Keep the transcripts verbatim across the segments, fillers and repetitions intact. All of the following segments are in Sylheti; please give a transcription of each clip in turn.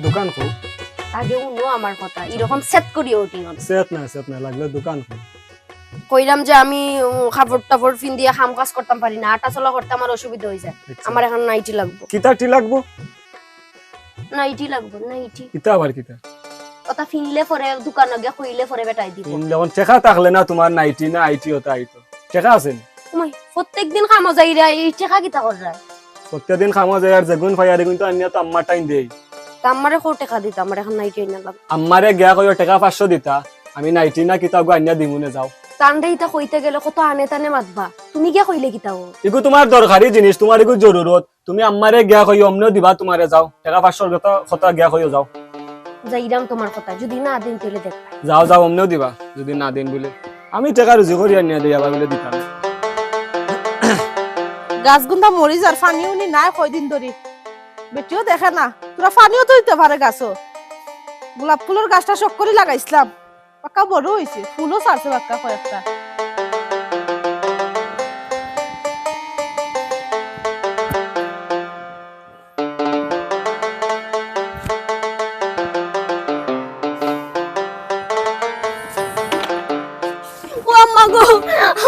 দোকান খো। আগে হুনো আমার কথা, এরকম সেট করিয়া উঠি না। সেট না, সেট না, লাগলে দোকান খো। কইলাম যে আমি, উম, কাপড় টাপড় ফিন্দিয়া কাম কাজ করতাম পারি না, আটা চলা করতে আমার অসুবিধা অই যায়। আচ্ছা। আমার এখন নাইটি লাগবো। কিতা টি লাগবো? নাইটি লাগবো, নাইটি। কিতা আবার কিতা? ওটা ফিনলে পরে দোকানো গিয়া কইলে পরে বেটাই দিব। ফিনলে এখন টেকা থাকলে না তোমার নাইটি না আইটি ওটা আইতো। টেকা আছে নি? ওমাই, প্রত্যেক দিন কামো যাইরা, এই টেকা কিতা কররা? প্রত্যেক দিন কামো যাই আর যেগুন পাই আর এগুন তো আনিয়া তো আম্মার টাইম দেই। তা আম্মারে কও টেকা দিতা, আমার এখন নাইটি আইনা লাগবো। আম্মারে গিয়া কইও টেকা পাঁচশো দিতা, আমি নাইটি না কিতা গো আনিয়া দিমুনে যাও। তানরে ইতা কইতে গেলে কত আনে তানে মাতবা, তুমি গিয়া কইলে কিতা ও? ইগু তোমার দরকারি জিনিস, তোমার ইগু জরুরত, তুমি আম্মারে গিয়া কইও, অমনেও দিবা তোমারে, যাও। টেকা পাঁচশোর কথা, কথা গিয়া কইও, যাও। যাইরাম তোমার কথা, যদি না দিন তাইলে দেখ। যাও, যাও, অমনেও দিবা, যদি না দিন বলে। আমি টেকা রুজি করি আনিয়া দেই, আবার বলে দিতাম। গাছ গুন্দা মরি যার, পানি উনি নাই কয়দিন ধরি। বেটিও দেখে না, তোরা পানিও তো দিতে পারে গাছও। গোলাপ ফুলর গাছটা শখ করি লাগাইছিলাম। বাক্কা বড় অইছে, ফুলও ছাড়ছে বাক্কা কয়েকটা। ও আম্মা গো,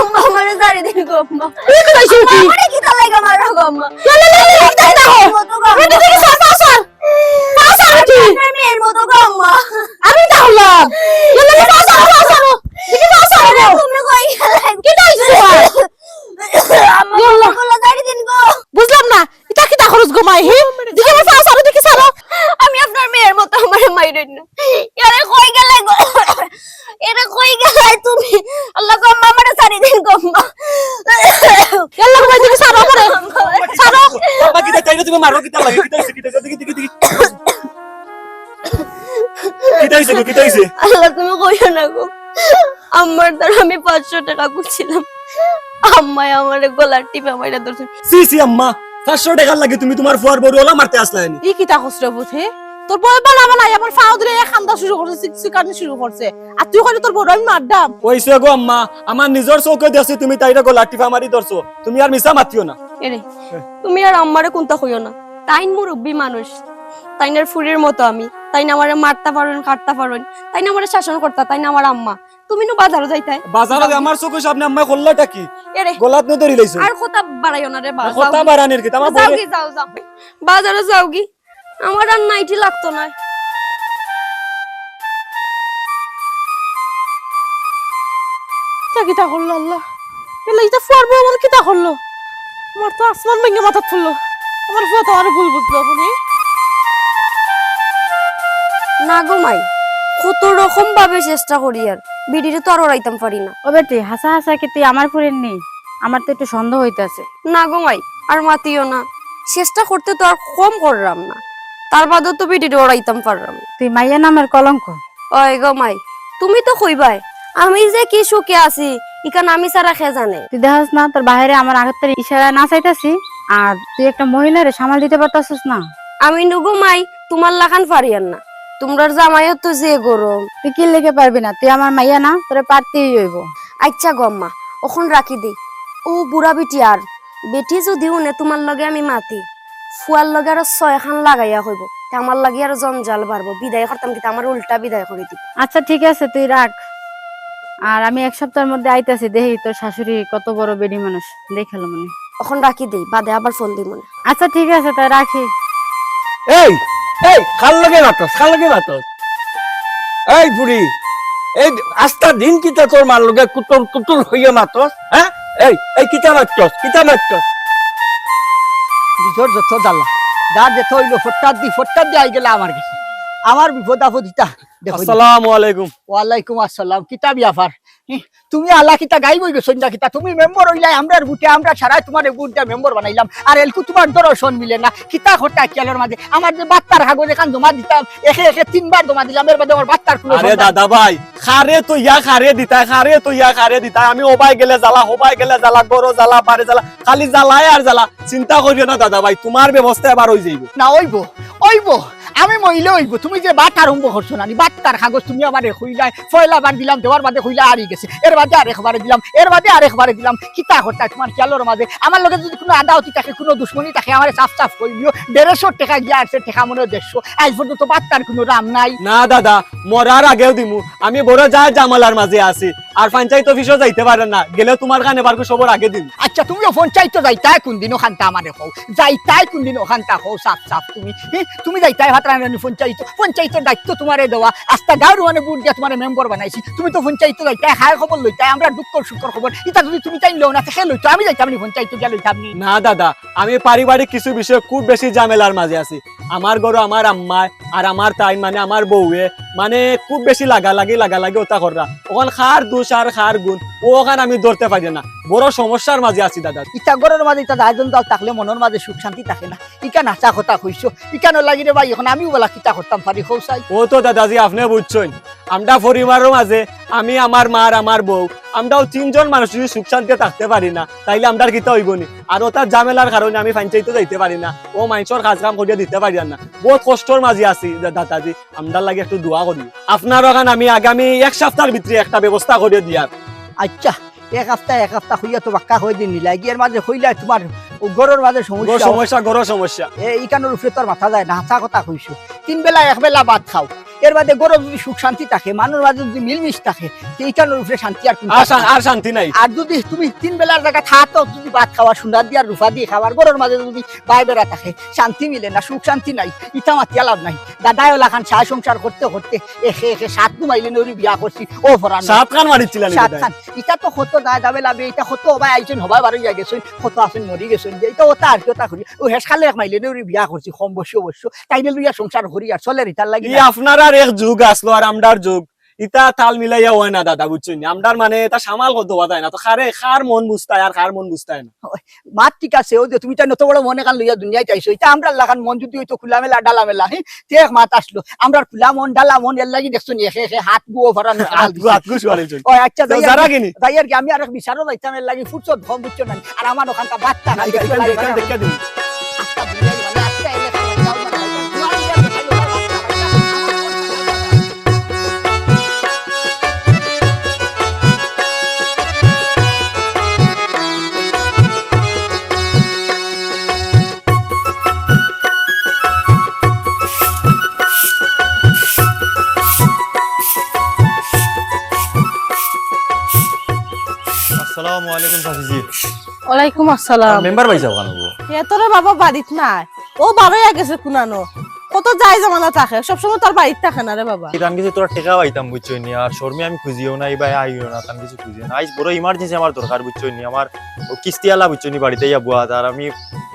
আম্মা আমারে ছাড়ি দিন গো আম্মা। এই তো আইছো কি? আমারে কিতা লাগি মারো গো আম্মা? লা, লা, লা, লা, লা, লা, লা। মতো গো আম্মা। বেটি দেখি সর, সর, সর। পাও ছাড়ো বেটি। আপনার মেয়ের মতো গো আম্মা। আমি তা হলাম। ইয়া আল্লাহ, পাও ছাড়ো, পাও ছাড়ো। দেখি পাও ছাড়ো গো। তুমি কই গেলে? কিতা অইছে তোমার? আম্মা, ইয়া আল্লাহ। গলা ছাড়ি দিন গো। বুঝলাম না, ইতা কিতা খরচ গো মাই, হি? দেখি আমার পাও ছাড়ো, দেখি ছাড়ো। আমি আপনার মেয়ের মতো, আমারে মাইরেন না। ইয়ারে কই গেলে গো? এরে কই গেলায় তুমি? আল্লাহ গো, আম্মা, আমারে ছাড়ি দিন গো, আম্মা। আল্লাহ গো, ভাই, তুমি ছাড়ো আমারে। ছাড়ো। আম্মা, কিতা চাইলে তুমি মারো, কিতা লাগে? কিতা অইছে, কিতা অইছে? দেখি, দেখি, দেখি। কিতা অইছে গো, কিতা অইছে? আল্লাহ, তুমি কইও না গো। আম্মার দ্বারা আমি পাঁচশো টেকা খুলছিলাম। আম্মায় আমারে গলার টিপা মাইরা ধরছে। ছি, ছি, আম্মা, পাঁচশো টেকার লাগি তুমি তোমার ফুয়ার বউরে ওলা মারতে আসলায় নি? ই কিতা কস রে পুত, হে? তোর বউয়ে বালা বালা আমার পাও ধরি এক কান্দা শুরু করছে, চিক-, চিকানি শুরু করছে। আর তুই কইলে তোর বউরে আমি মারতাম? অইছে গো আম্মা, আমার নিজর চউখে দেখছি তুমি তাইরে গলার টিপা মারি ধরছো। তুমি আর মিছা মাতিও না। এরে, তুমি আর আম্মারে কুন্তা কইও না। তাইন মুরব্বি মানুষ, তাইন আর ফুরির মতো আমি। তাইন আমারে মারতা পারইন, কাটতা পারইন, তাইন আমারে শাসন করতা, তাইন আমার আম্মা। তুমি নু বাজারো যাইতায়? বাজারো যাও। আমার চউখর সামনে আম্মায় করলাটা কি? এরে। গলাত নু ধরি লাইছো। আর কথা বাড়াইও না রে বা, কথা যাওগি। বাড়ানির কি? আমার যাওগি, যাও, যাও। বাজারো যাওগি। আমার আর নাইটি লাগতো নায়। ইতা কিতা করলো আল্লাহ? এলা ইতা ফুয়ার বউ আমার কিতা করলো? আমার তো আসমান ভাঙ্গি মাথাত পড়লো। আমার ফুয়া তো আমারে ভুল বুঝলো, বুঝি? না গো মাই, কত রকম ভাবে চেষ্টা করি আর বেটিরে তো আর ওড়াইতাম পারি না। ও বেটি, হাছা হাছা কি তুই আমার ফুরির নি? আমার তো একটু সন্দেহ অইতাছে। না গো মাই, আর মাতিও না। চেষ্টা করতে তো আর কম করলাম না, তার বাদেও তো বেটিরে ওড়াইতাম পারলাম না। তুই মাইয়া নামের কলঙ্ক। ওই গো মাই, তুমি তো কইবায়, আমি যে কি সুখে আছি, ইখান আমি ছাড়া কে জানে? তুই দেখস না, তোর বাহিরে আমার আগের ইশারায় না চাইতাছি, আর তুই একটা মহিলারে সামাল দিতে পারতাছিস না। আমি নুগো মাই, তোমার লাখান পারিয়ার না। তোমরার জামাইও তো যে গরম। তুই কি লেগে পারবি না? তুই আমার মাইয়া না, তোরে পারতেই অইবো। আচ্ছা গো আম্মা, অখন রাখি দেই। ও বুড়া বেটি আর বেটি যদি হুনে তোমার লগে আমি মাতি, ফুয়ার লগে আরো ছয়খান লাগাইয়া কইবো, তে আমার লাগি আরো জঞ্জাল বাড়বো। বিদায় করতাম কিতা, আমার উল্টা বিদায় করি দিবো। আচ্ছা, ঠিক আছে, তুই রাখ। আর আমি এক সপ্তাহের মধ্যে আইতাছি, দেখি তোর শাশুড়ি কত বড় বেডি মানুষ, দেখিলামনে। অখন রাখি দেই, বাদে আবার ফোন দিমুনে। আচ্ছা, ঠিক আছে, তাই রাখি। এই, এই, কার লগে মাতস, কার লগে মাতস? এই বুড়ি, এই আস্তা দিন কিতা তোর মার লগে কুটুর কুটুর অইয়া মাতস, হ্যাঁ? এই, এই কিতা মাতস, কিতা মাতস? নিজর যত জ্বালা, যার যেত অইলো, ফট্টার দি, ফট্টার দি আই গেলা আমার গেছে। আমার বিপদ আপদ ইতা দেখো নি। আসসালামু আলাইকুম। ওয়ালাইকুম আসসালাম। কিতা ব্যাপার? হি, তুমি আলা কিতা গাইব অই গেছো না কিতা? তুমি মেম্বর অইলায় আমরার ভোটে, আমরা সারায় তোমারে ভোট দিয়া মেম্বর বানাইলাম। আর এলকু তোমার দর্শন মিলে না। কিতা কথা খেয়ালর মাঝে? আমার যে বাত্তার কাগজ এখান জমা দিতাম, একে একে তিনবার জমা দিলাম, এর বাদে আমার বাত্তার কোনো আরে সন্ধান দাদা ভাই, কারে তো ইয়া কারে দিতায়, কারে তো ইয়া কারে দিতায়। আমি ওবায় গেলে জ্বালা, হবায় গেলে জ্বালা, গরো জ্বালা, বারে জ্বালা, খালি জ্বালায় আর জ্বালা। চিন্তা করিও না দাদা ভাই, তোমার ব্যবস্থা এবার অই যাইবো। না, অইবো, অইবো। আমি মইলে অইবো, তুমি যে বাত আরম্ভ করছো না নি, বাত্তার কাগজ তুমি আমারে কইলায়, পয়লা বার দিলাম, দেওয়ার বাদে কইলা আরি গেছে, এর বাদে আরেকবারে দিলাম, এর বাদে আরেকবারে দিলাম, কিতা করতায় তুমার খিয়ালর মাঝে? আমার লগে যুদি কুনু আদাওতি থাকে, কুনু দুশমনি থাকে, আমারে সাফ সাফ কইলিও। দেড়শো টেকা গিয়া আরছে, টেকা মনে অয় দেড়শো, আইজ পর্যন্ত বাত্তার কুনু দাম নাই। না দাদা, মরার আগেও দিমু, আমি বড় যা ঝামেলার মাঝে আছি। আর পঞ্চায়েত অফিসও যাইতে পারের না, গেলে তুমার কানে বারকু সবর আগে দিন। আইচ্ছা, তুমিও পঞ্চায়েত যাইতায় কুনদিন অখানতা আমারে কও, যাইতায় কুনদিন অখানতা কও সাফ সাফ তুমি। হি, তুমি যাইতায় পারতায় না নি পঞ্চায়েত, পঞ্চায়েতর দায়িত্ব তুমারে দেওয়া, আস্তা গাঁওর মানে ভোট দিয়া তুমারে মেম্বার বানাইছি, তুমি তো পঞ্চায়েত যাইতায়, হায় খবর লইতায়, আমরার দুঃখ সুখর খবর, ইতা যুদি তুমি তাইন লও না, তে কে লইতো? আমি যাইতাম নি পঞ্চায়েত গিয়া লইতাম নি? না দাদা, আমি পারিবারিক কিছু বিষয়ে খুব বেশি ঝামেলার মাঝে আছি। আমার ঘরো আমার আম্মায় আর আমার তাইন মানে আমার বউয়ে মানে খুব বেশি লাগালাগি, লাগালাগি অতা কররা। অখান কার দুষ আর কার গুণ, অখান আমি ধরতে পারি না। বড় সমস্যার মাঝে আছি দাদা। ইতা ঘরর মাঝে ইতা দায় দন্দাল থাকলে মনর মাঝে সুখ শান্তি থাকে না। ইখান হাছা কথা কইছো। ইখানর লাগি রে ভাই, অখন আমিও বালা কিতা করতাম পারি, কও চাই? অউ তো দাদাজি, আপনে বুঝছইন, আমরার পরিবারর মাঝে আমি, আমার মা আর আমার বউ, আমরাও তিনজন মানুষ যুদি সুখ শান্তিতে থাকতে পারি না, তাইলে আমরার কিতা অইবো নি? আর অতার ঝামেলার কারণে আমি পঞ্চায়েতো যাইতে পারি না, অউ মানষর কাজ কাম করিয়া দিতে পারি না। বউত কষ্টর মাঝে আছি দা-, দাদাজি, আমরার লাগি একটু দোয়া করি। আপনার অখান আমি আগামী এক সপ্তাহর ভিতরে একটা ব্যবস্থা করিয়া দিয়ার। আইচ্ছা, এক হাপ্তা, এক হাপ্তা কইয়া তো বাক্কা কয়দিন নিলায়, গিয়ার মাঝে কইলায় তুমার অউ ঘরর মাঝে সমস্যা। ঘরর সমস্যা, ঘরর সমস্যা। এ, ইখানর উপরে তো আর মাতা যায় না, হাছা কথা কইছো। তিন বেলা এক বেলা ভাত খাও, এর বাদে ঘরো যুদি সুখ শান্তি থাকে, মানুষর মাঝে যুদি মিলমিশ থাকে, তে ইখানর উপরে শান্তি আর কুনতা আর শা-, নাই। আর শান্তি নাই। আর যুদি তুমি তিন বেলার জাগাত হাত যুদি ভাত খাওয়া, সোনা দি আর রুপা দি খাওয়ার, ঘরর মাঝে যুদি ভাই বেড়া থাকে, শান্তি মিলে না, সুখ শান্তি নাই, ইতা মাতিয়া লাভ নাই। দাদায় অলাখান সায় সংসার করতে করতে একে একে সাত ঘুমাইলে নরি বিয়া করছি, ও ফরান। সাত খান মারিছিলা নি সাত দাদায়? খান। ইতা তো কত দায় দাবে লাভে, ইতা কত হবায় আইছইন, হবায় বারইয়া গেছইন, কত আছইন মরি গেছইন, যে ইতা অতা আর কি অতা করি। অউ হেশকালে এক মাইলে নরি বিয়া করছি, কম বয়সী অবশ্য। তাইলে লইয়া সংসার করি আর চলের ইতার লাগি ই না। আপনারার এক যুগ আছলো আর আমরার যুগ, ইতা তাল মিলাইয়া অয় না দাদা, বুঝছইন নি? আমরার মানে ইতা সামাল করতে পারা যায় না। তো কারে, কার মন বুঝতায় আর কার মন বুঝতায় না। মাত ঠিক আছে, অউ যে তুমি তাইন অত বড় মন এখান লইয়া দুনিয়াত আইছো, ইতা আমরার লাখান মন যুদি অইতো খোলামেলা, ডালামেলা, হি, তে এক মাত আছলো। আমরার খোলা মন, ডালা মন, এর লাগি দেখছো নি, একে একে হাত গুও ফরান হাত গু-, হাত গু শুয়ার একজন। ও আইচ্ছা, তো যাই আর যারা কি, কিনি? যাই আর কি, আমি আরেক বিচারো যাইতাম, এর লাগি ফুরসত কম, বুঝছো না? আর আমার অখানতা বাত্তা না, না, ইখান, ইখান, ইখান, ইখান। আসসালামু আলাইকুম চাচিজি। ওয়ালাইকুম আসসালাম। মেম্বার ভাইসাব কানো গো? এ তো রে বাবা বাড়িত নাই, অউ বারইয়া গেছে কুনানো। কত যায় ঝামেলা থাকে, সবসময় তো আর বাড়িত থাকে না রে বাবা। তান গেছে থুড়া টেকা পাইতাম বুঝছইন নি, আর শরমে আমি খুঁজিও না, ইবায় আইও না, তান গেছে খুঁজিও না। আইজ বড় emergency আমার দরকার বুঝছইন নি, আমার অউ কিস্তিআলা বুঝছইন নি বাড়িত আইয়া বওয়াত, আর আমি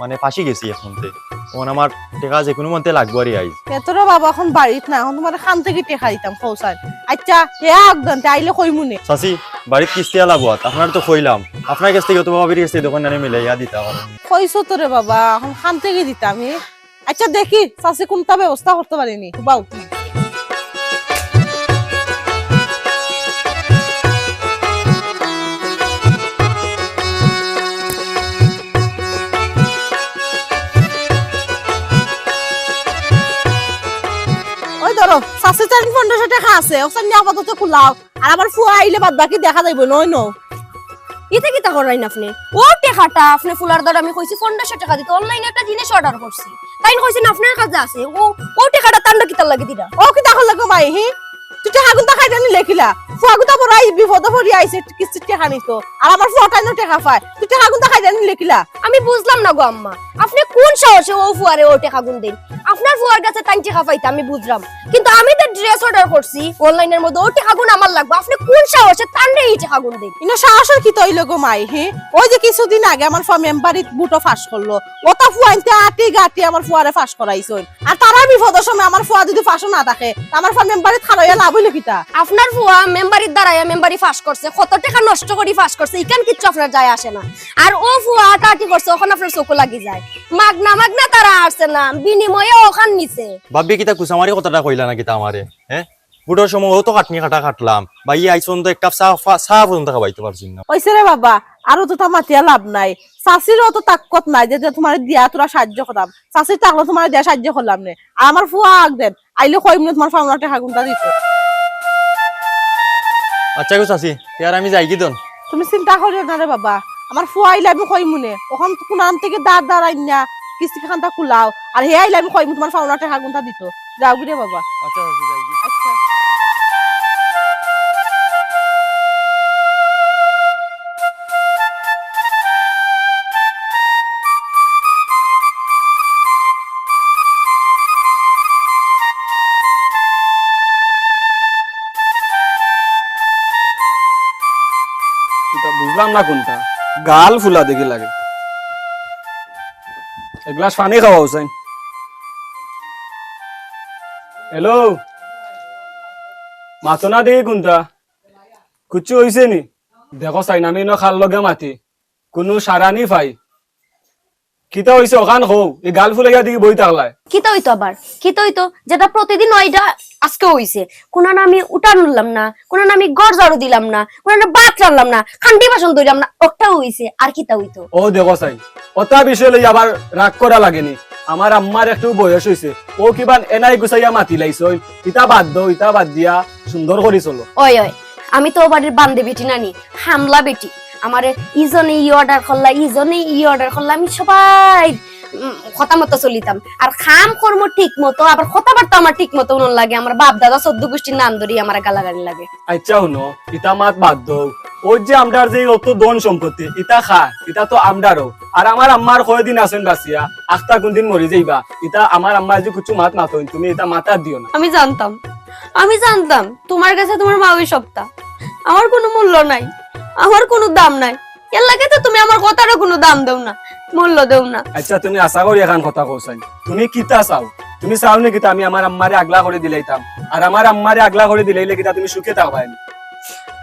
মানে ফাঁসি গেছি অখন তে। অখন আমার টেকা যেকুনু মন্তে লাগবো আরি আইজ। এ তো রে বাবা অখন বাড়িত নাই, অখন তুমারে কান থাকি টেকা দিতাম, কও চাই। আইচ্ছা, হে আউক দেন, তে আইলে কইমুনে। চাচি, বাড়িত কিস্তিআলা বওয়াত, আপনারে তো কইলাম, আপনার গেছ থাকি অথবা ভাবির গেছ থাকি দেখইন আনি মিলাইয়া দিতা পারইন। কইছো তো রে বাবা, অখন কান থাকি দিতাম, হে। আইচ্ছা, দেখি চাচি কুনতা ব্যবস্থা করতে পারি নি। বাউ। ওই ধরো, চাচির তাইন পনেরোশো টেকা আছে, অখান নি আপাতত কুলাও। আর আমার ফুয়া আইলে বাদ বাকি দেখা যাইবো, নয় নয়। ইতা কিতা করইন আপনে? অউ টেকাটা আপনে ফুয়ার দ্বারা আমি কইছি পনেরোশো টেকা দিতে, online-এ একটা জিনিস order করছি। তাইন কইছইন আপনার কাছে আছে, অউ, অউ টেকাটা তানরে কিতার লাগি দিরা? অউ কিতা করলে গো মাই, হি? তুই টেকাগুনতা কাইট্টা নিলে কিলা? ফুয়াগুনতা বড় আই বিপদো পড়ি আইছে, কিস্তির টেকা নিতো। আর আমার ফুয়ায় তাইন টেকা পায়। তুই টেকাগুনতা কাইট্টা নিলে কিলা? আমি বুঝলাম না গো আম্মা, আপনে কুন সাহসে অউ ফুয়ারে অউ টেকাগুন দেইন? আপনার ফুয়ার গেছে তাইন টেকা পাইতা আমি বুঝলাম, কিন্তু আমি যে dress order করছি online-এর মধ্যে, অউ টেকাগুন আমার লাগবো। আপনে কুন সাহসে তানরে ই টেকাগুন দেইন? ইনো সাহসর কিতা অইলো গো মাই, হি? অউ যে কিছুদিন আগে আমার ফুয়া মেম্বারিত ভুটো পাশ করলো, অতা ফুয়াইন্তে আটি গাটি আমার ফুয়ারে পাশ করাইছইন। আর তারার বিপদর সময় আমার ফুয়া যুদি পাশো না থাকে, তে আমার ফুয়া মেম্বারিত খাড়াইয়া লাভ অইলো কিতা? আপনার ফুয়া মেম্বারিত দাঁড়াইয়া মেম্বারি পাশ করছে, কত টেকা নষ্ট করি পাশ করছে, ইখান কিচ্ছু আপনার যায় আসে না। আর অউ ফুয়া আটাআটি করছে, অখান আপনার চউখো লাগি যায়। মাগনা মাগনা তারা আরছে না, বিনিময়ে অখান নিছে। ভাবি, কিতা কুচামারি কথাটা কইলা না কিতা আমারে, হে? বুড়োর সময় অত কাটনি কাটা কাটলাম, ভাই আইসন তো এক কাপ চা ফা-, চা পর্যন্ত খাওয়াইতে পারছি না। অইছে রে বাবা, আর অততা মাতিয়া লাভ নাই। চাচিরও অত তাকত নাই যে, যে তুমারে দিয়া থুড়া সাহায্য করাম। চাচির তাকলো তুমারে দিয়া সাহায্য করলাম নে। আর আমার ফুয়া আগ দেন, আইলে কইমু নে তুমার পাওনা টেকা কুনতা দিতো। আচ্ছা গো চাচি, তে আর আমি যাইগি দন। তুমি চিন্তা করিও না রে বাবা, আমার ফুয়া আইলে আমি কইমু নে। অখন কুনান থাকি ধার ধার আইন্না কিস্তি খান্তা কুলাও, আর হে আইলে আমি কইমু তুমার পাওনা টেকা কুনতা দিতো। যাওগি রে বাবা। আচ্ছা চাচি, যাইগি। আচ্ছা। ইতা বুঝলাম না কুনটা, গাল ফুলা দেখি লাগে। এক গ্লাস পানি খাওয়া হুসাইন। হ্যালো, মাতো না দেখি কুনটা, কুচ্ছু অইছে নি? দেখো চাইন, আমি ইনো খার লগে মাতি, কুনু সাড়া নি পাই। কিতা অইছে অখান কও, ই গাল ফুলাইয়া দেখি বই থাকলায়। কিতা অইতো আবার? কিতা অইতো? যেটা প্রতিদিন অয়, ইটা আজকেও অইছে। কুনানো আমি উঠান উঠলাম না, কুনানো আমি ঘর ঝাড়ু দিলাম না, কুনানো ভাত রানলাম না, কান্ডি বাসন ধইলাম না, অটাও অইছে। আর কিতা অইতো? ও দেখো চাইন, অতা বিষয় লইয়া আবার রাগ করা লাগে নি। আমার আম্মার একটু বয়স অইছে, অউ কিবান এনাই গুছাইয়া মাতিলাইছইন। ইতা বাদ দেও, ইতা বাদ দিয়া সুন্দর করি চলো। ওই, ওই, আমি তো অউ বাড়ির বান্দে বেটি নানি, কামলা বেটি। আমারে ইজনে ই order করলা, ইজনে ই order করলা, আমি সবাইর, উম, কথা মতো চলিতাম। আর কাম কর্ম ঠিক মতো, আবার কথাবার্তা আমার ঠিক মতো হুনন লাগে। আমার বাপ দাদা চৌদ্দ গুষ্টির নাম ধরি আমার গালাগালি লাগে। আচ্ছা হুনো, ইতা মাত বাদ দেও। অউ যে আমরার যে অত ধন সম্পত্তি, ইতা কার, ইতা তো আমরারও। আর আমার আম্মার কয়দিন আছইন বাঁচিয়া, আখতা কুনদিন মরি যাইবা। ইতা আমার আম্মায় যে কুচ্ছু মাত মাতইন, তুমি ইতা মাথাত দিও না। আমি জানতাম, আমি জানতাম তুমার গেছে তুমার মাউই সবতা। আমার কুনু মূল্য নাই, আমার কুনু দাম নাই। এরলাগি তো তুমি আমার কথারও কুনু দাম দেও না, মূল্য দেও না। আচ্ছা, তুমি আশা করি এখান কথা কও চাইন। তুমি কিতা চাও? তুমি চাও নি কিতা আমি আমার আম্মারে আগলা করি দিলাইতাম? আর আমার আম্মারে আগলা করি দিলাইলে কিতা তুমি সুখে থাকবায় নি?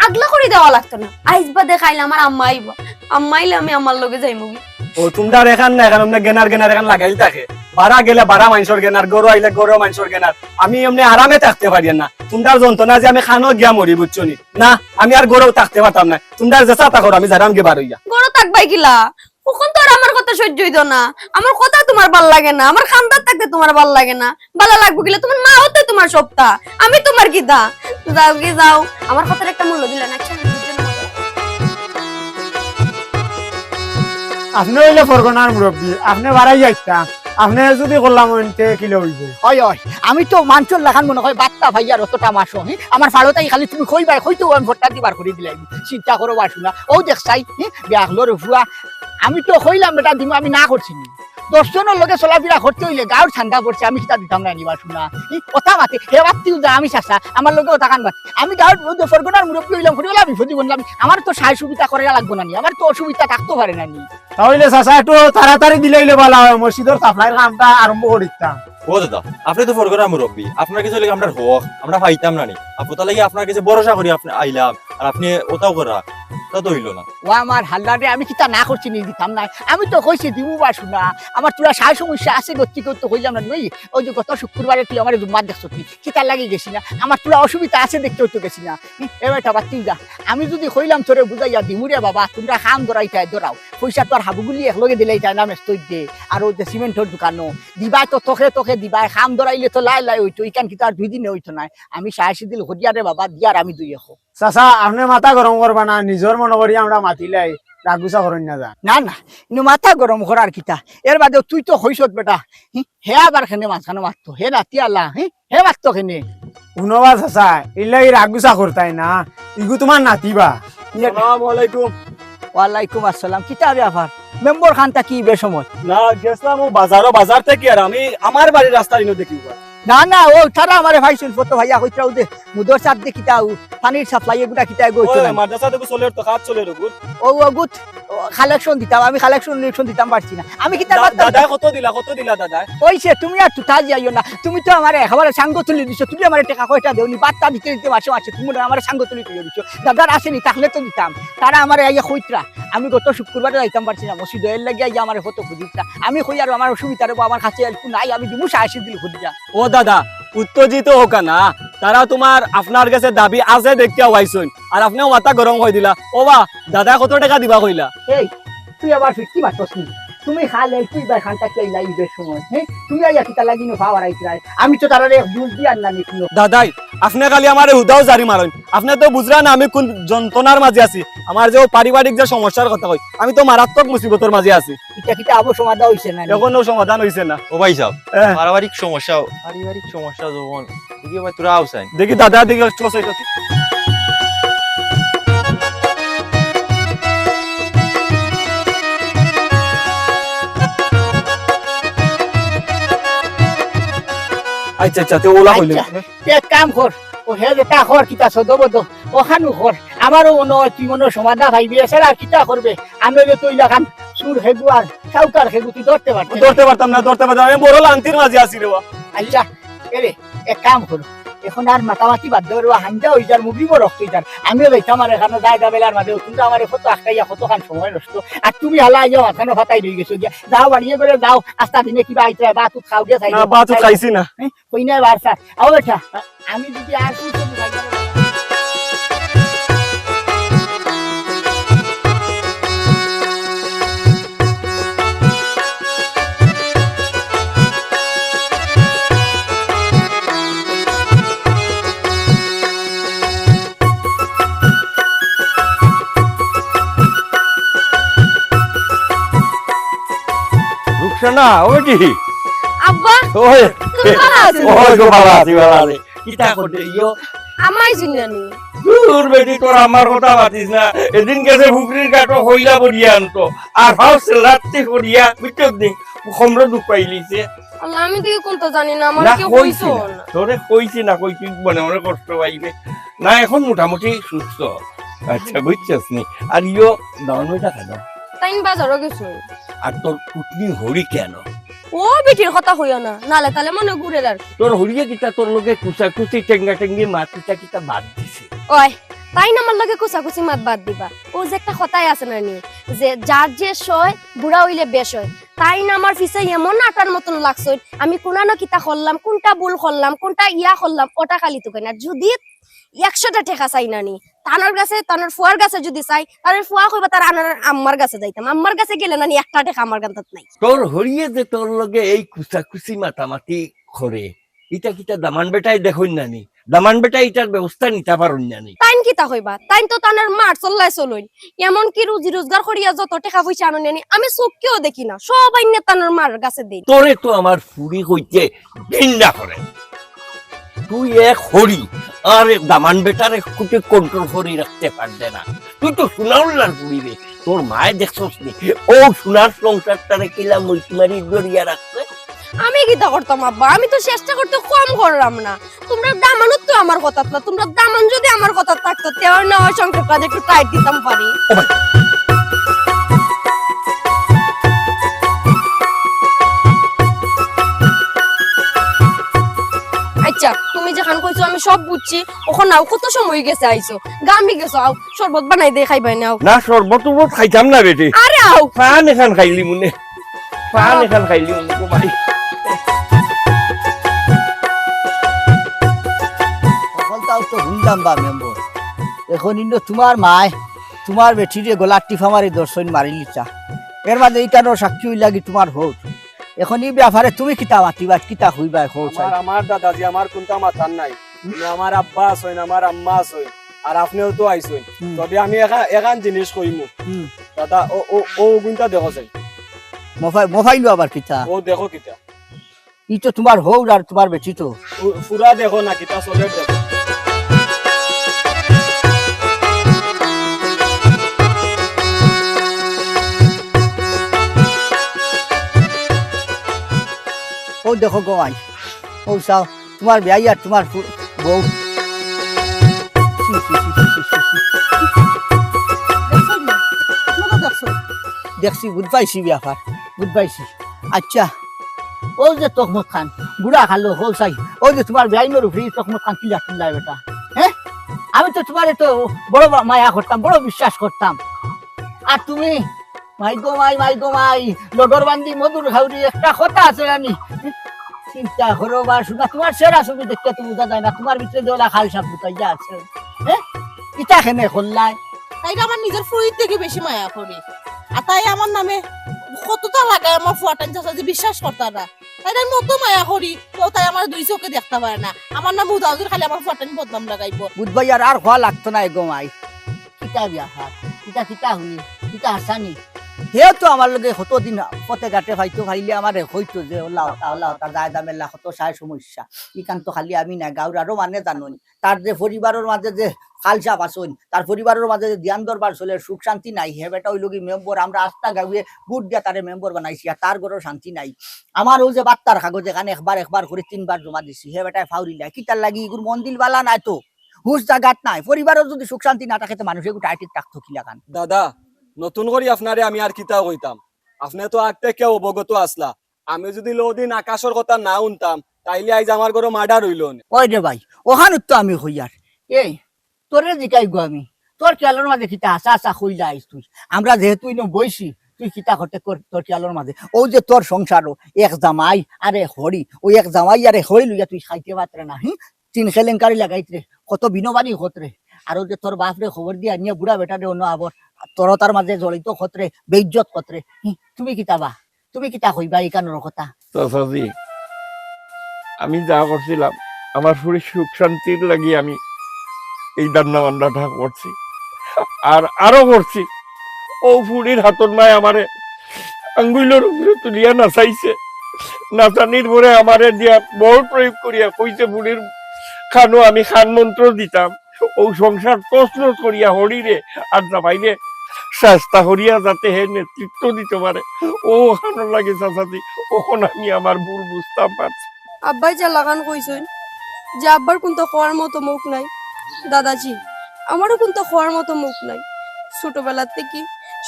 আগলা করি দেওয়া লাগতো না। আইজ বাদে কাইল আমার আম্মা আইবো, আম্মা আইলে আমি আম্মার লগে যাইমুগি। ও, তুমরার এখান না, এখান অমনে গেনার গেনার এখান লাগাইল থাকে। বারা গেলে বারা মানষর গেনার, ঘরো আইলে ঘরো মানষর গেনার। আমি অমনে আরামে থাকতে পারিয়ার না। তুমরার যন্ত্রণায় যে আমি কানো গিয়া মরি, বুঝছো নি? না, আমি আর ঘরো থাকতে পারতাম না। তুমরা যেতা করো, আমি যাইরাম গি বার অইয়া। ঘরো থাকবায় কিলা? অখন তো আর আমার কথা সইজ্য অইতো না। আমার কথা তুমার ভালা লাগে না, আমার কান্দাত থাকতে তুমার ভালা লাগে না। ভালা লাগবো কিলা? তুমার মাও তো তুমার সবতা, আমি তুমার কিতা? যাওগি যাও, আমার কথার একটা মূল্য দিলা না। আচ্ছা, আপনে অইলে ফরগনার মুরব্বি, আপনে বাড়াই যাইতা। আপনে যুদি করলাম অইন তে কিলা অইবো? অয়, অয়, আমি তো মানষর লাখান মনে অয় বাত্তা ভাইয়ার অতটা মাসো, হি? আমার ফাড়ো তাই খালি তুমি কইবায়, কইতেউ আমি ফট্টা দি বার করি দিলাইমু। চিন্তা করো বাসু না। অউ দেখ চাই, হি? বেআক্কলর ফুয়া। আমি তো কইলাম বেটা দিমু, আমি না করছি নি। দশ জনর লগে চলাফিরা করতে অইলে গাউর চান্দা পড়ছে, আমি কিতা দিতাম না নি বাসু না। হি? কথা মাতে, হে বাত্তিউ যা, আমি চাচা, আমার লগে অতা কান বাত। আমি গাউর মধ্যে ফরগনার মুরব্বি অইলাম, করি অলা বিপদি বনলাম। আমার তো সাহায্য সুবিধা করা লাগবো না নি, আমার তো অসুবিধা থাকতো পারে না নি। তা অইলে চাচা একটু তাড়াতাড়ি দিলাইলে ভালা অয়, মসজিদর সাপ্লাইর কামটা আরম্ভ করি দিতাম। ও দাদা, আপনে তো ফরগনার মুরব্বি, আপনার গেছে অইলে আমরার হক, আমরা পাইতাম না নি। আর অতার লাগি আপনার গেছে ভরসা করি আপনে আইলাম, আর আপনে অতাও করা, তা তো অইলো না। ও আমার হাল্লা রে, আমি কিতা না করছি নি দিতাম না? আমি তো কইছি দিমু বাসু না, আমার থুড়া সাই সমস্যা আছে, গতি করতে কইলাম না নি। ওই যে গত শুক্রবারে তুই আমারে জুম্মাত দেখছস নি, কিতার লাগি গেছি না? আমার থুড়া অসুবিধা আছে দেখতে অইতো গেছি না। এ বেটা বাত্তিউ যা, আমি যুদি কইলাম তোরে বুঝাইয়া দিমু রে বাবা, তুমরা কাম ধরাইতায় ধরাও, পয়সা তো আর হাবুগুলি একলগে দিলাইতায় না, মেস্তইর দে, আর অউ যে সিমেন্টর দোকানো দিবায় তো তকে তকে দিবায়, কাম ধরাইলে তো লাই লাই অইতো, ইখান কিতা আর দুই দিনে অইতো নায়। আমি সায় সিদিল করিয়া রে বাবা, দিয়ার আমি দুই এক। চাচা, আপনে মাথা গরম করবা না, নিজর মনো করি আমরা মাতিলাই, রাগ গুছা করইন না যান। না, না, ইনো মাথা গরম করার কিতা? এর বাদেও তুই তো কইছস বেটা, হি? হে আবার কেনে মাঝখানো মাততো, হে নাতি আলা, হি? হে মাততো কেনে? হুনো বা চাচা, ইলা ই রাগ গুছা করতায় না, ইগু তুমার নাতি বা। আসসালামু আলাইকুম। ওয়ালাইকুম আসসালাম। কিতা ব্যাপার? মেম্বর খান থাকি বে সময়? না, গেছলাম অউ বাজারো, বাজার থাকি আর আমি আমার বাড়ির রাস্তার ইনো দেখি উবা। না, না, অউ তারা আমারে পাইছইন, ফটো ভাইয়া কইতরা অউ দে, মুদর চার দে কিতা অউ, পানির সাপ্লাই এগুলা কিতা এগু অইতো ওই না। মাদ্রাসা দেখো চলের তো, কাজ চলের ওগুত। অউ, ওগুত, ও, কালেকশন দিতাম, আমি কালেকশন উলেকশন দিতাম পারছি না। আমি কিতা দা-, পারতাম? দাদায় কত দিলা, কত দিলা দাদায়? অইছে, তুমি আর তুতা যাইও না। তুমি তো আমারে একেবারে সাঙ্গ তুলি দিছো, তুমি আমারে টেকা কয়টা দেও নি, বাত্তা দিতে দিতে মাসে মাসে তুমি আমারে সাঙ্গ তুলি তুলি দিছো। দাদার আছে নি, থাকলে তো দিতাম। তারা আমারে আইয়া কইতরা, আমি গত শুক্রবারে যাইতাম পারছি না মসজিদো, এর লাগি আইয়া আমারে কত খুজিতরা। আমি কই আর আমার অসুবিধা রে বা, আমার কাছে একটু নাই, আমি দিমু সায় সিদিল খুজিয়া। ও দাদা, উত্তেজিত হও না, তারা তুমার আপনার গেছে দাবি আছে দেখিয়া আইছইন, আর আপনেও মাথা গরম করি দিলা। ও বা, দাদায় কত টেকা দিবা কইলা? এই, তুই আবার ফিরতি মাতস নি? তুমি খালে তুই ভাই খানটা কে লাইবে সময়, হ্যাঁ? তুমি আইয়া কিতা লাগি নো পাওয়ার আইতরায়? আমি তো তারারে এক বুঝ দি আনলাম এখনো। দাদাই, আপনে খালি আমারে হুদাও জারি মারইন। আপনে তো বুঝরা না আমি কোন যন্ত্রণার মাঝে আছি। আমার যে ও পারিবারিক যে সমস্যার কথা কই, আমি তো মারাত্মক মুসিবতর মাঝে আছি। ইটা কিতা আবো সমাধান হইছে না নি? এখনো সমাধান হইছে না। ও ভাই সাহেব, হ্যাঁ। পারিবারিক সমস্যা, পারিবারিক সমস্যা যখন, দেখি ভাই, তোরা আও চাই। দেখি দাদা, দেখি একটু আছে, এটা আছে। আচ্ছা, আচ্ছা, তে ওলা কইলে। আচ্ছা, তে এক কাম কর, ও হে যেটা কর, কিতা সদবদ, ওখানু কর। আমারও মনে হয় তুই মনে হয় সমাধান পাইবি, এছাড়া আর কিতা করবে? আমি হইলে তো ইলাখান সুর খেগু আর সাউকার খেগু, তুই ধরতে পারতে না। ধরতে পারতাম না, ধরতে পারতাম না। আমি বড় লান্তির মাঝে আছি রে বা। আচ্ছা, এরে, এক কাম করো, এখন আর মাতামাতি বাদ দেও রে বা, হাঞ্জা হই যার, মুভি বড় হই যার। আমিও যাইতাম আর এখানো যায় যা বেলার মাঝে, তোমরা আমারে কত আটকাইয়া কতখান সময় নষ্ট। আর তুমি হালা আইয়া মাথানো ফাতাই রই গেছো গিয়া। যাও বাড়িয়ে করে যাও, আস্তা দিনে কিবা আইতে হয়, বা তুই খাও গিয়া চাই না, বা তুই খাইছি না। হ্যাঁ? কই না বার স্যার, আও বেটা, আমি যদি আর কিছু বুঝাই না। রুকসানা, ও বেটি। আব্বা, ওই। তুমি ভালা আছো? ওই গো, ভালা আছি, ভালা আছি। কিতা করতে ইয়ো? আমায় জিঙ্গানি। দূর বেটি, তোর আমার কথা মাতিস না। এদিন গেছে পুকুরির ঘাটো হইলা বড়িয়া আনতো। আর হাউস লাত্তি করিয়া, বুঝছস নি? খমরো দুখ পাইলিছে। আল্লাহ, আমি তো এখন তো জানি না, আমার না, কেউ কইছি কইছো না। না। তোরে কইছি না, কই তুই মনে মনে কষ্ট পাইবে। না, এখন মোটামুটি সুস্থ। আচ্ছা, বুঝছস নি? আর ইয়ো, দাঁড়ানোটা কেন? তাইন বাজারও গেছো। আর তোর পুতনি হরি কেন? ও বেটির কথা হইও না, নালে তালে মনে ঘুরে আর। তোর হরিয়ে কিতা তোর লগে কুচাকুচি, টেঙ্গা টেঙ্গি মাত কিতা কিতা বাদ দিছে? ওই, তাইন আমার লগে কুচাকুচি মাত বাদ দিবা। ও যে একটা কথাই আছে না নি, যে যার যে সয়, বুড়া হইলে বেশ হয়। তাইন আমার পিছে এমন আটার মতন লাগছইন, আমি কোনানো কিতা করলাম, কোনটা ভুল করলাম, কোনটা ইয়া করলাম, ওটা খালি তো কেন। আর যদি একশোটা টেকা চাই না নি, তানর গেছে, তানর ফুয়ার গেছে যদি চাই, তানর ফুয়া কইবা তার আনার আম্মার গেছে যাইতাম, আম্মার গেছে গেলে না নি একটা টেকা আমার গান্তাত নাই। তোর হরিয়ে যে তোর লগে এই কুচাকুচি মাতামাতি করে, ইটা কিতা দামান বেটায় দেখইন না নি? দামান বেটায় ইটার ব্যবস্থা নিতা পারইন না নি? তাইন কিতা কইবা? তাইন তো তানর মার চল্লায় চলইন। এমনকি রুজি রোজগার করিয়া যত টেকা পয়সা আনইন না নি, আমি চোখেও দেখি না। সব আইন্নে তানর মার গেছে দেইন। তোরে তো আমার ফুড়ি কইতে ঘিন্না করে। তুই এক হরি, আর দামান বেটারে কুটি control করি রাখতে পারবে না। তুই তো সোনাউল্লার ফুড়ি রে, তোর মায় দেখছস নি? ও সোনার সংসারটারে কিলা মুলকি মারি ধরিয়া রাখছে। আমি কিতা করতাম আব্বা? আমি তো চেষ্টা করতে কম করলাম না। তোমরা দামানও তো আমার কথাত না, তোমরা দামান যদি আমার কথাত থাকতো, তেও না হয় সংসারটা একটু tight দিতাম পারি। ও ভাই। আচ্ছা, তুমি যেখান কইছো আমি সব বুঝছি, ওখান নাও, কত সময় গেছে আইছো, গামি গেছো, আও, শরবত বানাই দে, খাইবায় নাও। না, শরবত উরবত খাইতাম না বেটি। আরে আও। পান এখান খাইলি মনে। পান এখান খাইলি মনে গো ভাই। সকলটাও তো হুনলাম বা মেম্বর। এখন ইন্দো তোমার মায়, তোমার বেটিরে গলার টিফা মারি দর্শন মারিলিতা। এর মাঝে ইটানোর সাক্ষী হইলা কি তোমার হউর। এখন ই ব্যাপারে তুমি কিতা মাতিবা, কিতা কইবা, কও চাই। আমার, আমার দাদাজি, আমার কুনতা মাতার নাই। হুম। মানে আমার আব্বা আছইন, আমার আম্মা আছইন, আর আপনেও তো আইছইন। হুম। তবে আমি এখা-, এখান জিনিস কইমু। হুম। দাদা, ও, ও, ও গুনতা দেখো চাই। মোফাই-, মোফাইলও আবার কিতা? ও দেখো কিতা? ই তো তোমার হউর আর তোমার বেটি তো। পু-, পুরা দেখো না, কিতা চলে দেখো। ও দেখো গো আই, ও চাও, তোমার বিয়াই আর তোমার পু-, বউ। ছি, ছি, ছি। দেখছো নি? আপনারা দেখছো? দেখছি, বুঝ পাইছি ব্যাপার, বুঝ পাইছি। আচ্ছা, ও যে তকমত খান, বুড়া খালো, হো চাই, ও যে তোমার বেআইনর উপরে তকমত খান কিলা তুললায় বেটা, হ্যাঁ? আমি তো তোমারে তো বড় বা-, মায়া করতাম, বড় বিশ্বাস করতাম। আর তুমি, মাই গো মাই, মাই গো মাই, লডর বান্দি মধুর খাউরি, একটা কথা আছে জানি। চিন্তা করো বা শুনা, তোমার চেহারা ছবি দেখতে তো বুঝা যায় না, তোমার ভিতরে যে ওলা খাল সাপ ঢুকাইয়া আছে। হ্যাঁ, ইটা কেনে করলায়? তাইরে আমার নিজর ফুড়ির থাকি বেশি মায়া করি। আর তাই আমার নামে কততা লাগায় আমার ফুয়াটাইন চাচা যে বিশ্বাস করতা না। তাইরে আমি অত মায়া করি, তো তাই আমার দুই চোখে দেখতা পারে না। আমার নাম হুদাহুদির খালি আমার ফুয়াটাইন বদনাম লাগাইবো। বুধ ভাই, আর আর কওয়া লাগতো না এগো মাই। কিতা বিয়া হয়? কিতা, কিতা হুনি? কিতা হাসানি? হে তো আমার লগে কতদিন পথে ঘাটে পাইতো, পাইলে আমারে কইতো যে, "ওলা ওতা, ওলা ওতা, যায় দামেলা, কত সায় সমস্যা।" ইখান তো খালি আমি না, গাঁওর আরো মানে জানইন। তার যে পরিবারর মাঝে যে খালসাব আছইন, তার পরিবারর মাঝে যে ধ্যান দরবার চলে, সুখ শান্তি নাই। হে বেটা অইলো গি মেম্বার, আমরা আস্তা গাঁওয়ে ভোট দিয়া তারে মেম্বার বানাইছি, আর তার ঘরো শান্তি নাই। আমার অউ যে বাত্তার কাগজ এখান একবার একবার করি তিনবার জমা দিছি, হে বেটায় ফাউরিলায়। কিতার লাগি? ইগুর মন্দিল বালা নাই তো, হুশ জাগাত নাই। পরিবারো যুদি সুখ শান্তি না থাকে, তে মানুষ এগু টাইট থাকতো কিলাখান? দাদা, নতুন করি আপনারে আমি আর কিতা কইতাম? আপনে তো আগ থাকিয়া অবগত আছলা। আমি যুদি লদিন আকাশর কথা না হুনতাম, তাইলে আইজ আমার ঘরো মার্ডার অইলো অনে। ওই রে ভাই, অখান তো আমি কইয়ার। এই, তোরে জিকাইগু আমি, তোর খেয়ালর মাঝে কিতা হাছা হাছা কইলা আইজ তুই? আমরা যেহেতু ইনো বইছি, তুই কিতা করতে কর তোর খেয়ালর মাঝে? অউ যে তোর সংসারো এক জামাই আর এক হড়ি, অউ এক জামাই আর এক হড়ি লইয়া তুই খাইতে পারতে না, হুম? তিন কেলেঙ্কারি লাগাইতরে, কত বিনোবানি করতরে। আর অউ যে তোর বাপরে খবর দিয়া আনিয়া বুড়া বেটারে অনো আবর, তোর তার মাঝে জড়িত করতরে, বেইজ্জত করতরে। হুম, তুমি কিতা বা? তুমি কিতা কইবা ইখানর কথা? চাচাজি, আমি যা করছিলাম, আমার ফুড়ির সুখ শান্তির লাগি আমি এই ধান্দা বান্দাটা করছি। আর আরো করছি, অউ ফুড়ির হাতর মায় আমারে আঙ্গুইলর উপরে তুলিয়া নাচাইছে। নাচানির পরে আমারে দিয়া বল প্রয়োগ করিয়া কইছে, ফুড়ির কানো আমি কান মন্ত্র দিতাম। অউ সংসার তছনছ করিয়া হড়িরে আর জামাইরে চেষ্টা করিয়া যাতে হে নেতৃত্ব দিতে পারে। অউ অখানর লাগি চাচাজি, অখন আমি আমার ভুল বুঝতাম পারছি। আব্বায় যেলাখান কইছইন যে আব্বার কুন্তা কওয়ার মতো মুখ নাই, দাদাজি, আমারও কুন্তা কওয়ার মতো মুখ নাই। ছোটবেলার থাকি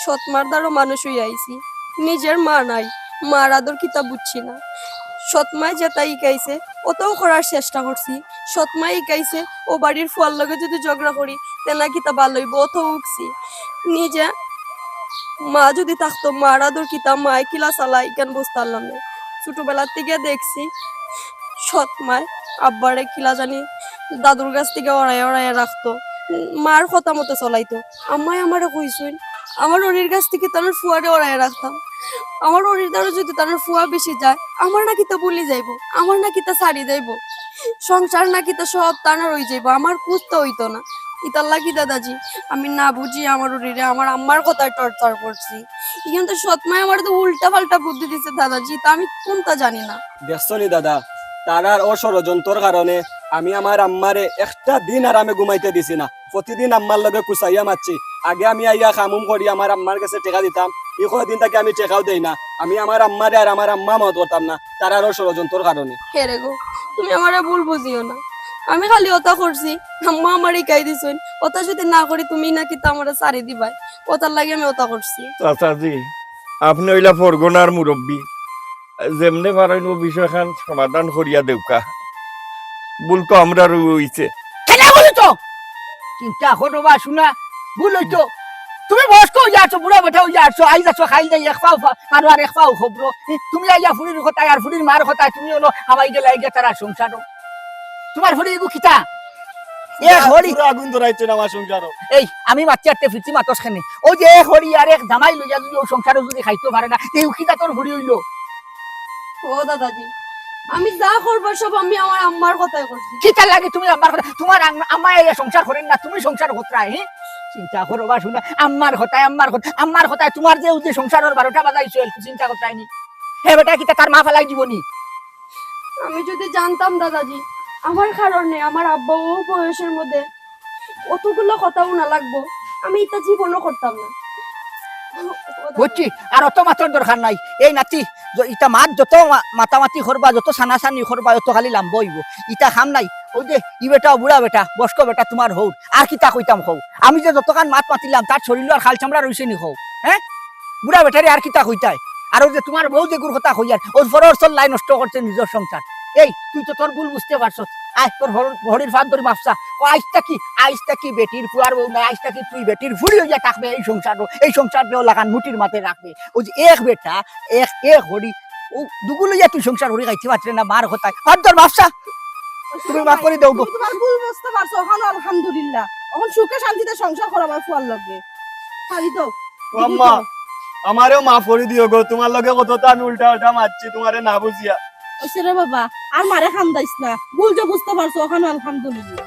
সৎ মার দ্বারো মানুষ অইয়া আইছি, নিজের মা নাই, মার আদর কিতা বুঝছি না। সৎ মায় যেতা হিকাইছে, অতাউ করার চেষ্টা করছি। সৎ মায় হিকাইছে, অউ বাড়ির ফুয়ার লগে যুদি ঝগড়া করি, তে না কিতা ভালা অইবো, অতাউ হুকছি। নিজে মা যুদি থাকতো, মার আদর কিতা, মায় কিলা চালায়, ইখান বুঝতাম না। ছোটবেলার থাকি দেখছি, সৎ মায় আব্বারে কিলা জানি দাদুর গাছ থাকি অড়াইয়া অড়াইয়া রাখতো, মার কথা মতো চলাইতো। আম্মায় আমারে কইছইন, আমার হড়ির গাছ থাকি তানর ফুয়ারে অড়াইয়া রাখতাম। আমার হড়ির দ্বারো যুদি তানর ফুয়া বেশি যায়, আমার না কিতা ভুলি যাইবো, আমার না কিতা ছাড়ি যাইবো, সংসার না কিতা সব তানর অই যাইবো, আমার কুন্তা অইতো না। ইতার লাগি দাদাজি, আমি না বুঝি আমার হড়িরে আমার আম্মার কথায় torture করছি। ইখান তো সৎ মায় আমারে তো উল্টা পাল্টা বুদ্ধি দিছে দাদাজি, তা আমি কুন্তা জানি না। দেখছো নি দাদা, তারার অউ ষড়যন্ত্রর কারণে আমি আমার আম্মারে একটা দিন আরামে ঘুমাইতে দিছি না। প্রতিদিন আম্মার লগে কুচাইয়া মারছি। আগে আমি আইয়া কাম-উম করি আমার আম্মার গেছে টেকা দিতাম, ই কয়দিন থাকি আমি টেকাও দেই না। আমি আমার আম্মারে আর আমার আম্মা মত করতাম না, তারার অউ ষড়যন্ত্রর কারণে। হে রে গো, তুমি আমারে ভুল বুঝিও না, আমি খালি অতা করছি, আম্মা আমারে হিকাই দিছইন, অতা যুদি না করি তুমি না কিতা আমারে ছাড়ি দিবায়, অতার লাগি আমি অতা করছি। চাচাজি, আপনে অইলা পরগনার মুরব্বি, যেমনে পারইন অউ বিষয়খান সমাধান করিয়া দেউক্কা। ভুল তো আমরারউ অইছে। কেনে ভুল অইতো? চিন্তা করো বা শুনা, ভুল অইতো। তুমি বয়স্ক অইয়া আছো, বুড়া বেটা অইয়া আছো, আইজ আছো, কাইল নাই, এক পাও পা-, পারো আর এক পাও খবরো। তুমি আইয়া ফুড়ির কথায় আর ফুড়ির মার কথায় তুমি অনো হামাই গেলায় গিয়া তারার সংসারো। তোমার ফুড়ি এগু কিতা? এ হড়ি। পুরা আগুন ধরাইছে না আমার সংসারো। এই, আমি মাততে আটতে ফিরছি মাতস কেনে? অউ যে এ হড়ি আর এক জামাই লইয়া যুদি অউ সংসারো যুদি খাইতো পারে না, তে ইগু কিতা তোর ফুড়ি অইলো? ও দাদাজি, আমি যা করবার সব আমি আমার আম্মার কথায় করছি। কিতার লাগি তুমি আম্মার কথা? তোমার আম-, আম্মায় এই সংসার করের না, তুমি সংসার কররায়, হি? চিন্তা করো বা শুনা, আম্মার কথায়, আম্মার কথা, আম্মার কথায় তোমার যে অউ যে সংসারর বারোটা বাজাইছো, একটু চিন্তা কররায় নি। হে বেটা, কিতা তার মা ফালাই দিবো নি? আমি যুদি জানতাম দাদাজি, আমার কারণে আমার আব্বা অউ বয়সর মধ্যে অতগুলা কথা হুনা লাগবো, আমি ইতা জীবনও করতাম না। বুঝছি, আর অত মাতর দরকার নাই। এই নাতি, য-, ইতা মাত যত মা-, মাতামাতি করবা, যত সানাসানি করবা, অত খালি লাম্বা অইবো। ইতা কাম নাই। অউ যে ই বেটা, বুড়া বেটা, বয়স্ক বেটা, তোমার হউর। আর কিতা কইতাম কও? আমি যে যতখান মাত মাতিলাম, তার শরীলো আর খাল চামড়া রইছে নি কও? হে? বুড়া বেটারে আর কিতা কইতায়? আর অউ যে তোমার বউ যেগুর কথা কইয়ার, অউ পরর চল্লায় নষ্ট করছে নিজর সংসার। এই, তুই তো তোর ভুল বুঝতে পারছস। আয়, তোর হড়-, হড়ির ফাঁদ ধরি মাফ চা। ও আইজ থাকি, আইজ থাকি বেটির ফুয়ার বউ নায়, আইজ থাকি তুই বেটির ফুড়ি অইয়া থাকবে এই সংসারো, এই সংসাররে অলাখান মুঠির মাঝে রাখবে। অউ যে এক বেটা, এক, এক হড়ি, ও দুগু লইয়া তুই সংসার করি খাইতে পারতে না, মার কথায়। বাদ দর ব্যবসা। তুমি মাফ করি দেও গো। তুমি তুমার ভুল বুঝতে পারছো, অখন আলহামদুলিল্লাহ। অখন সুখে শান্তিতে সংসার করা আমার ফুয়ার লগে। ছাড়ি দেও। ও আম্মা, আমারেও মাফ করি দিও গো, তুমার লগে কততা আমি উল্টা পাল্টা মাতছি তুমারে না বুঝিয়া। অইছে রে বাবা, আর মারে কান্দাইস না, ভুল যে বুঝতে পারছো, অখন আলহামদুলিল্লাহ।